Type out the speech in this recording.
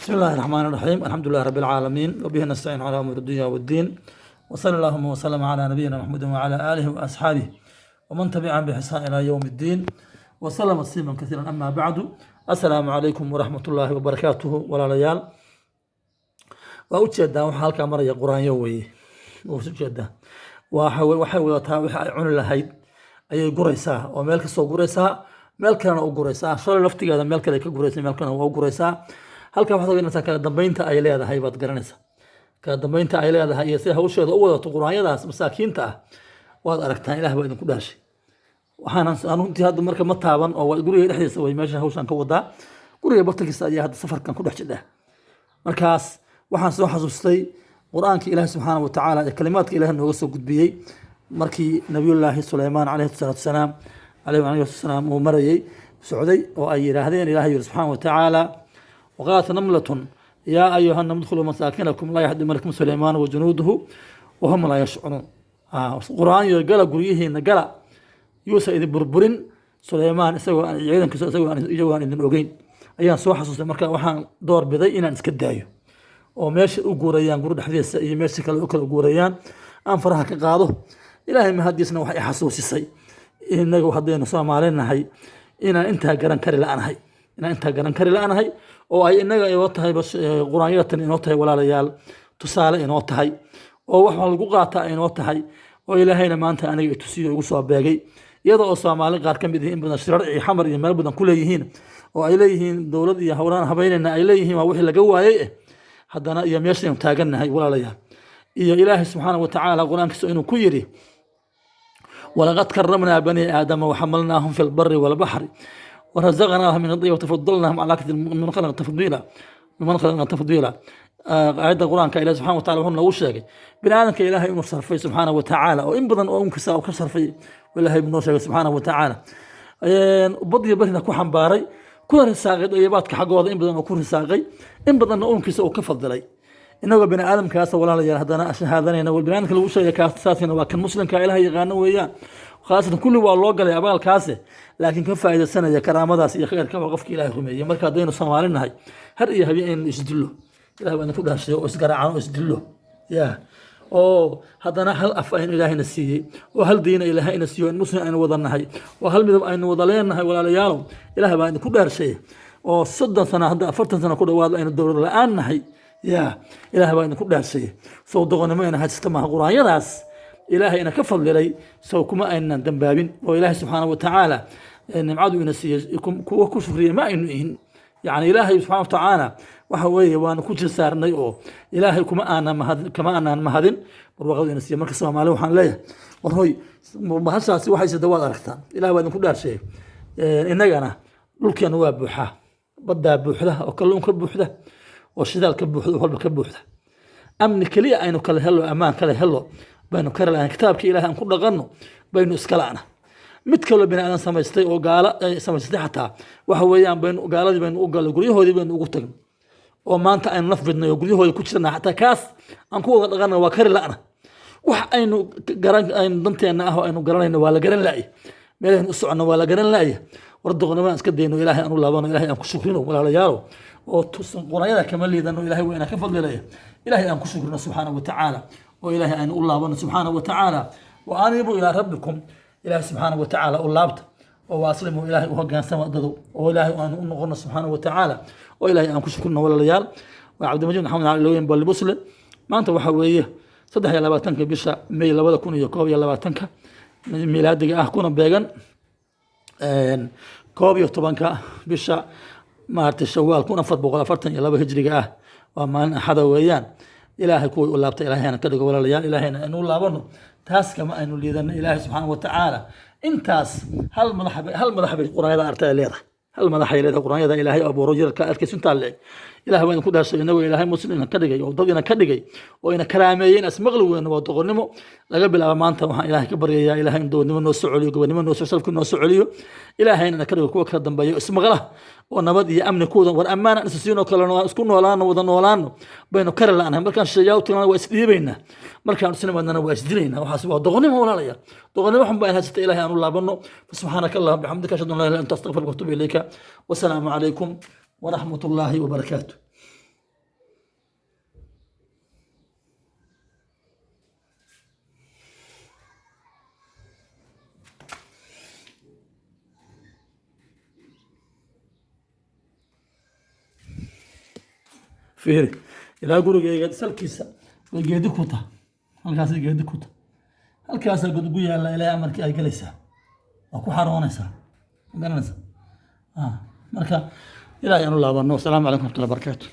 بسم الله الرحمن الرحيم، الحمد لله رب العالمين، وبه نستعين على أمور الدنيا والدين، وصلى اللهم وسلم على نبينا محمد وعلى آله وأصحابه ومن تبعهم بإحسان إلى يوم الدين وسلم تسليما كثيرا. أما بعد، السلام عليكم ورحمة الله وبركاته. Walaalayaal, waa ujeedaa waxaa halkaa maraya quraanyo weeye. Waa ujeedaa, waxay wadataa wixii ay cuni lahayd ayay guraysaa oo meel kasoo guraysaa, meel kalena u guraysaa. Shalay laftigeeda meel kale ka guraysa, meel kalena waa u guraysaa. Halkaa waxaad ogaanaysaa kala dambeynta ay leedahay baad garanaysaa, kala dambeynta ay leedahay iyo sida hawsheeda u wadato quraanyadaas masaakiinta ah waad aragtaan. Ilaah baa idinku dhaashay. Waxaan runtii hadda marka ma taaban oo waa guriga dhexdiisa way meesha hawshan ka wadaa. Guriga bartankiisa ayaa hadda safarkan ku dhex jidha. Markaas waxaan soo xasuustay Qur-aanka Ilaahi subxaana wa tacaala ee kalimaadka Ilaah nooga soo gudbiyey markii Nabiyullaahi Suleymaan caleyhi salaatu wasalaam, caleyhi salaam, uu marayey, socday oo ay yidhaahdeen, Ilahay yiri subxaana wa tacaala: وقالت نملة يا أيها النمل ادخلوا مساكنكم لا يحطمنكم سليمان وجنوده وهم لا يشعرون. Quraan iyo gala guryihiina, gala, yuusa idin burburin Suleymaan isagoo aan ciidankiisa isagoo aan iyagoo aan idin ogeyn, ayaan soo xasuustay. Marka waxaan door biday inaan iska daayo oo meesha u guurayaan guri dhexdiisa iyo meesha kale u kala guurayaan aan faraha ka qaado. Ilaahay mahadiisna waxay xasuusisay inagu haddaynu Soomaali nahay inaan intaa garan kari la'anahay, inaan intaa garan kari la'anahay oo ay inaga inoo tahay bas quraanyatan inoo tahay, walaalayaal, tusaale inoo tahay oo wax lagu qaataa inoo tahay oo Ilaahayna maanta aniga itusiyo igu soo beegay, iyada oo Soomaali qaar ka mid ihi in badan shirar iyo Xamar iyo meel badan ku leeyihiin oo ay leeyihiin dowlad iyo howlaan habeynayna ay leeyihiin, waa wixii laga waayey eh. Haddana iyo meeshaynu taagannahay, walaalayaal, iyo Ilaahay subxaana wa tacaala Qur-aankiisa inuu ku yidhi: ولقد كرمنا بني آدم وحملناهم في البر والبحر ورزقناهم من الطيب وفضلناهم على كثير من خلق تفضيلا، ممن خلقنا تفضيلا. Aayadda Qur-aanka Ilaah subxana wa tacala wuxuu noogu sheegay bini aadamka Ilaahay inuu sharfay subxaana wa tacaala oo in badan oo unkisa uu ka sharfay. Ilaahay buu noo sheegay subxaana wa tacaala bad iyo barina ku xambaaray, kuna risaaqay dayabaadka xaggooda in badan oo ku risaaqay, in badanna uunkiisa uu ka fadilay. Inagoo bini aadamkaas, walaalayaal, haddana shahaadanayna bini aadamka lagu sheegay kaas, saasina waa kan muslimka Ilaah yaqaano weeyaan. Khaasatan kulli waa loo galay abaalkaase, laakiin ka faa'iidaysanaya karaamadaas iyo khayrka waa qofka Ilaahay rumeeyey. Marka haddaynu Soomaali nahay, har iyo habeen aynu isdillo, Ilaah baa idinku dhaashay, oo isgaraacano oo isdillo ya, oo haddana hal af aynu Ilaahayna siiyey oo hal diina Ilaahayna siiyo, in muslim aynu wada nahay oo hal midab aynu wada leenahay, walaalayaalow, Ilaah baa idinku dhaarshay, oo 30 sano hadda, 40 sano ku dhawaad aynu dowlad la-aan nahay ya, Ilaah baa idinku dhaarshay, sow doqonnimo ayna haysata maaha? Qur-aanyadaas Ilaahay ina ka fadlilay sow kuma aynan dambaabin oo Ilaahay subxaana wa tacaala nimcadu ina siiyey kuwa ku shukriya ma aynu ihin? Yani Ilaahay subxaana wa tacaala waxa weeye waanu ku jisaarnay oo Ilaahay kuma aanan mahad, kama aanan mahadin barwaaqadu ina siiyey. Marka Soomaali waxaan leeyahay, war hoy, bahashaasi waxay sida waad aragtaan. Ilaah baa idinku dhaarshay, innagana dhulkeena waa buuxaa, baddaa buuxda oo kalluun ka buuxda oo shidaal ka buuxda, wax walba ka buuxda. Amni keliya aynu kala helo, ammaan kala helo baynu kari lahayn. Kitaabka Ilaahay aan ku dhaqanno baynu iska la'na. Mid kaloo bini aadan samaystay oo gaalo ay samaystay xataa waxa weeyaan baynu gaaladii baynu u galay, guryahoodii baynu ugu tagnay oo maanta aynu naf bidnay oo guryahoodii ku jirna. Xataa kaas aan ku wada dhaqanna waa kari la'na. Wax aynu garan aynu danteenna ah oo aynu garanayno waa la garan la'ya, meelaynu u soconno waa la garan la'ya. War doqonnimo aan iska dayno, Ilaahay aan u laabano, Ilaahay aan ku shukrino, walaalayaalo, oo tusan quranyada kama liidano. Ilaahay waa inaan ka fadlilaya. Ilaahay aan ku shukrino subxaana wa tacaala oo Ilaahay aynu u laabano subxaana wa tacaala. وأنيبوا إلى ربكم, Ilaahay subxaana wa tacaala u laabta oo وأسلموا, Ilaahay u hogaansama dadow, oo Ilaahay aanu u noqono subxaana wa tacaala oo Ilaahay aan ku shukrino. Walaalayaal, waa Cabdimajid Maxamed Cali Looyin Balibusle. Maanta waxaa weeye 23-ka bisha May 2021-ka milaadiga ah, kuna beegan 11-ka bisha maaragtay Shawaal 1442 hijriga ah. Waa maalin Axada weeyaan. Ilaahay kuway u laabtay Ilaahayna ka dhigo, walaalayaal. Ilaahayna aynu u laabano, taas kama aynu liidano. Ilaahay subxaana wa tacaala intaas hal madax bay quraanyada artay leedahay, hal madaxay leedahay quraanyada Ilaahay abuuro jirka arkaysa intaa leeg. Ilaah baa idinku dhaashay, inagoo Ilaahay muslim ina ka dhigay oo dad ina ka dhigay oo ina karaameeyey in asmaqli weyno waa doqonnimo. Laga bilaabo maanta waxaan Ilaahay ka baryayaa Ilaahay in dowladnimo noo soo celiyo, gobonnimo noo soo, sharafku noo soo celiyo. Ilaahayna ina ka dhigo kuwa kala dambeeyo ismaqla oo nabad iyo amni kuwada. War ammaan aan isa siinoo kalena aan isku noolaano, wada noolaano baynu kari la'nahay. Markaan shisheeyaa u tagnana waa isdhiibaynaa, markaan isnimaadnana waa isdilaynaa. Waxaas waa doqonnimo, walaalayaal, doqonnimo xun baa in haysata. Ilaahay aan u laabano. فسبحانك اللهم بحمدك، أشهد أن لا إله إلا أنت، أستغفرك وأتوب إليك. والسلام عليكم ورحمة الله وبركاته. Fiiri, ilaa gurigeyga salkiisa way geedi ku tahay, halkaasay geedi ku tahay, halkaasaa god ugu yaalla. Ilaahay amarkii ay galaysaa, waa ku xaroonaysaa, ma garanaysaa? Marka Ilahay aanu laabano. Wasalaamu calaykum waraxmatullahi barakaatu.